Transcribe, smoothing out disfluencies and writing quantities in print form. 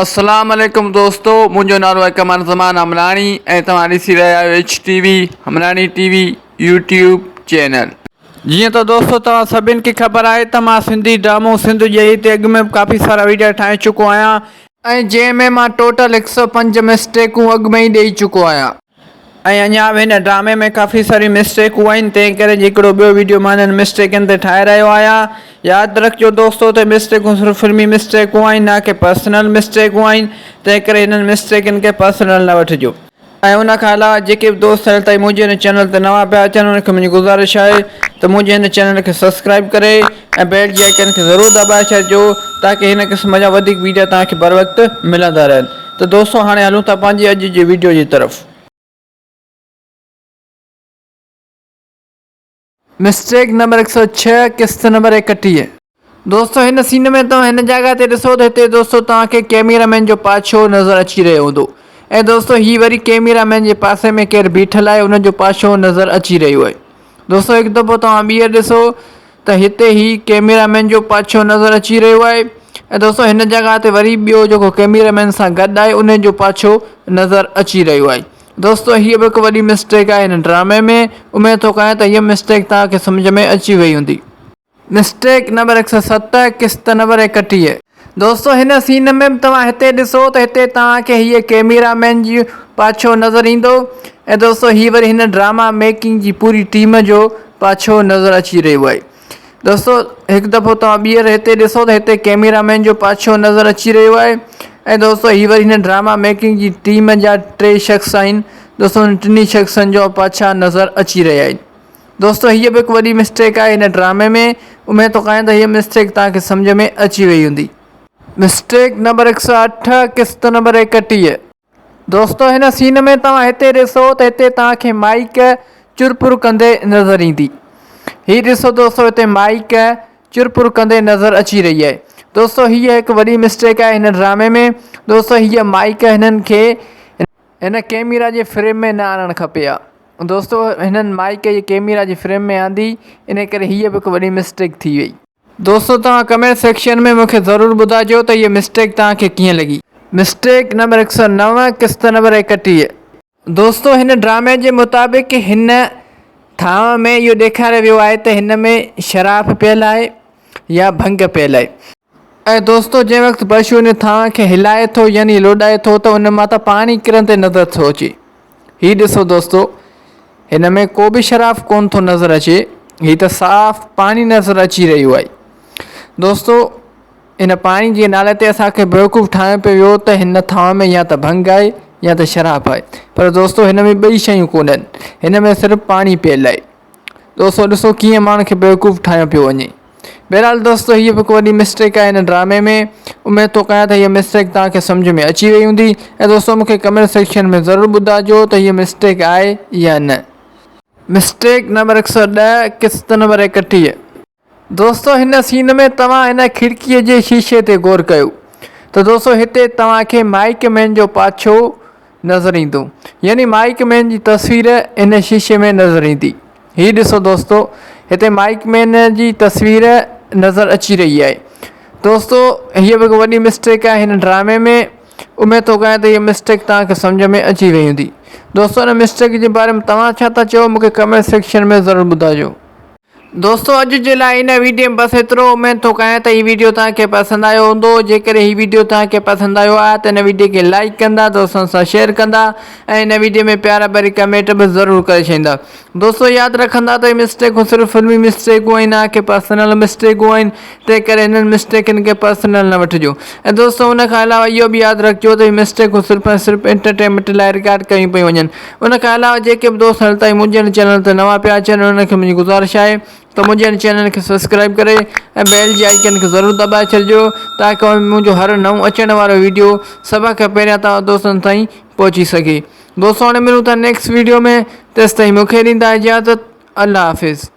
اسلام عليڪم دوستو منهنجو نالو آهي قمر زمان حملاڻي ۽ توهان ڏسي رهيا آهيو H T V Hamlani T V YouTube channel. جيئن ته دوستو توهان سڀن کي خبر آهي ته مان سنڌي ڊرامو سنڌ ڄئي تي اڳ ۾ به ڪافي سارا ويڊيا ٺاهي چڪو آهيان. ۽ جنهن ۾ مان ٽوٽل 105 مسٽيڪون اڳ ۾ ئي ڏئي چڪو آهيان. ۽ اڃا به هن ڊرامي ۾ ڪافي ساريون مسٽيڪون آهن تنهن ڪري هڪڙو ٻيو ويڊيو مان انهن مسٽيڪن تي ٺاهي رهيو آهيان ياد رکجو دوستو ته مسٽيڪون صرف فلمي مسٽيڪون آهن نه ڪي پرسنل مسٽيڪون آهن تنهن ڪري هنن مسٽيڪن کي پرسنل نه وٺجو. ۽ ان کان علاوه جيڪي به دوست هيل تائين منهنجي هن چينل تي نوان پيا اچن انهن کي منهنجي گذارش آهي ته منهنجي هن چينل کي سبسڪرائب ڪري ۽ بيل جي آئيڪن کي ضرور دٻائي ڇڏجو تاڪه هن قسم جا وڌيڪ ويڊيا توهان کي بروقت ملندا رهن. ته دوستو هاڻي هلون ٿا پنهنجي اڄ جي ويڊيو جي طرف. مسٽيڪ نمبر 106 قسط نمبر 31. دوستو هن سين ۾ توهان هن جاڳهه تي ڏسو ته هتي دوستو توهان کي ڪيميرا مين جو پاڇو نظر اچي رهيو هوندو ۽ دوستو هي وري ڪيميرا مين جي پاسي ۾ ڪير بيٺل آهي ان جو پاڇو نظر اچي رهيو آهي دوستو هڪ دفعو توهان ٻيهر ڏسو ته هتي هي ڪيميرا مين جو پاڇو نظر اچي رهيو آهي ۽ دوستو هن جڳهه تي وري ٻيو جيڪو ڪيميرا مين سان گڏ آهي ان جو پاڇو نظر اچي رهيو آهي دوستو هيء به هڪ وڏي مسٽيڪ آهي هن ڊرامي ۾ اميد ٿو ڪيان ته هيء مسٽيڪ توهان کي سمجهه ۾ اچي وئي هوندي. مسٽيڪ نمبر 107 قسط نمبر 31. دوستو هن سين ۾ به توهان هتي ڏسو ته هتي توهان کي هيء ڪيميرا مين جي پاڇو نظر ايندو ۽ دوستو هي وري هن ڊراما ميڪنگ جي پوري ٽيم جو پاڇو نظر اچي رهيو آهي دوستو هڪ دفعو توهان ٻيهر هتي ڏسو ته هتي ڪيميرا مين جو پاڇو نظر اچي رهيو آهي ۽ دوستو هي وري هن ڊراما ميڪنگ جي ٽيم جا ٽي شخص آهن دوستو هن ٽنهي شخصن جو پاڇا نظر اچي رهيا آهن دوستو هيء به هڪ وڏي مسٽيڪ آهي هن ڊرامي ۾ اميد ٿو ڪيان ته هيء مسٽيڪ توهان کي سمجهه ۾ اچي وئي هوندي. مسٽيڪ نمبر 108 قسط نمبر 31. دوستو هن سين ۾ توهان هتي ڏسو ته هتي توهان کي مائيڪ چرپر ڪندي نظر ايندي. هي ڏسو دوستو هتي مائيڪ چرپر ڪندي نظر اچي رهي آهي. دوستو هيء هڪ وڏي مسٽيڪ آهي هن ڊرامي ۾ دوستو هيء مائيڪ هنن کي هن ڪيميرا جي فريم ۾ نه آڻڻ کپي ها. دوستو هنن مائيڪ جي ڪيميرا جي فريم ۾ آندي انهي ڪري هيء به هڪ وڏي مسٽيڪ ٿي وئي. دوستو توهان ڪمينٽ سيڪشن ۾ مونکي ضرور ٻڌائجو ته هيء مسٽيڪ توهان کي ڪيئن لڳي. مسٽيڪ نمبر 109 قسط نمبر 31. دوستو هن ڊرامي جي مطابق هن ٿانو ۾ اهو ڏيکاريو ويو آهي ته هن ۾ شراب پيل آهي يا ڀنگ پيل آهي. ۽ دوستو جنهن وقت بشو ان ٿانء کي هلائي ٿو يعني لوڏائي ٿو ته ان مان ته پاڻي ڪرندي نظر ٿو اچي. هي ڏسو دوستو هن ۾ ڪو به شراف ڪون ٿو نظر اچي هي ته صاف پاڻي نظر اچي رهيو آهي. دوستو ان پاڻي جي نالي تي اسان کي بيوقوف ٺاهيو پيو ويو ته هن ٿانء ۾ يا ته ڀنگ آهي يا ته شراب آهي پر دوستو هن ۾ ٻئي شيون ڪونهن هن ۾ صرف پاڻي پيل آهي. دوستو ڏسو ڪيئن ماڻهن کي بيوقوف ٺاهيو پيو وڃي. بهرحال دوستو هيء به هڪ وڏي مسٽيڪ آهي هن ڊرامي ۾ اميد ٿو ڪيان ته هيء مسٽيڪ توهان کي سمجهه ۾ اچي وئي هوندي ۽ دوستو مون کي ڪمينٽ سيڪشن ۾ ضرور ٻڌائجو ته هيء مسٽيڪ آهي يا نه. مسٽيڪ نمبر 110 قسط نمبر 31. دوستو هن سين ۾ توهان هن کڙڪيء جي شيشي تي غور ڪيو ته دوستو هتي توهان کي مائيڪ مين جو پاڇو نظر ايندو يعني مائيڪ مين جي تصوير ان شيشي ۾ نظر ايندي. هي ڏسو دوستو هتي مائيڪ مين جي تصوير نظر اچي رهي آهي. دوستو هيء به هڪ وڏي مسٽيڪ آهي هن ڊرامي ۾ اميد ٿو ڪيان ته هيء مسٽيڪ توهان کي سمجهه ۾ اچي وئي هوندي. دوستو ان مسٽيڪ جي باري ۾ توهان ڇا ٿا چئو مون کي ڪمينٽ سيڪشن ۾ ضرور ٻڌائجو. دوستو اڄ جي لاء هن ويڊيو ۾ بس ايترو اميد ٿو ڪيان ته هي ويڊيو توهان کي پسند آيو هوندو جيڪڏهن هي ويڊيو توهان کي پسند آيو آهي ته هن ويڊيو کي لائيڪ ڪندا دوستن سان شيئر ڪندا ۽ هن ويڊيو ۾ پيار ڀري ڪمينٽ به ضرور ڪري ڇڏيندا دوستو ياد رکندا ته هي مسٽيڪون صرف فلمي مسٽيڪون آهن نه ڪي پرسنل مسٽيڪون آهن تنهن ڪري هنن مسٽيڪن کي پرسنل نه وٺجو ۽ دوستو ان کان علاوه اهو به ياد رکجو ته هي مسٽيڪون صرف ۽ صرف انٽرٽينمينٽ لاء رڪارڊ ڪيون پيون وڃن ان کان علاوه جيڪي به دوست هل تائين منهنجي هن چينل تي نوان پيا اچن انهن کي منهنجي گذارش آهي ته منهنجي هن چينل کي سبسڪرائب ڪري ۽ بيل جي آئيڪن کي ضرور دٻائي ڇڏجو تاڪه منهنجو هر نئون اچڻ وارو ويڊيو سڀ کان پهريان توهان دوستن تائين پهچي سگهي دوستو هاڻي ملون ٿا نيڪسٽ ويڊيو ۾ تيستائين مونکي ڏيندا اجازت الله حافظ.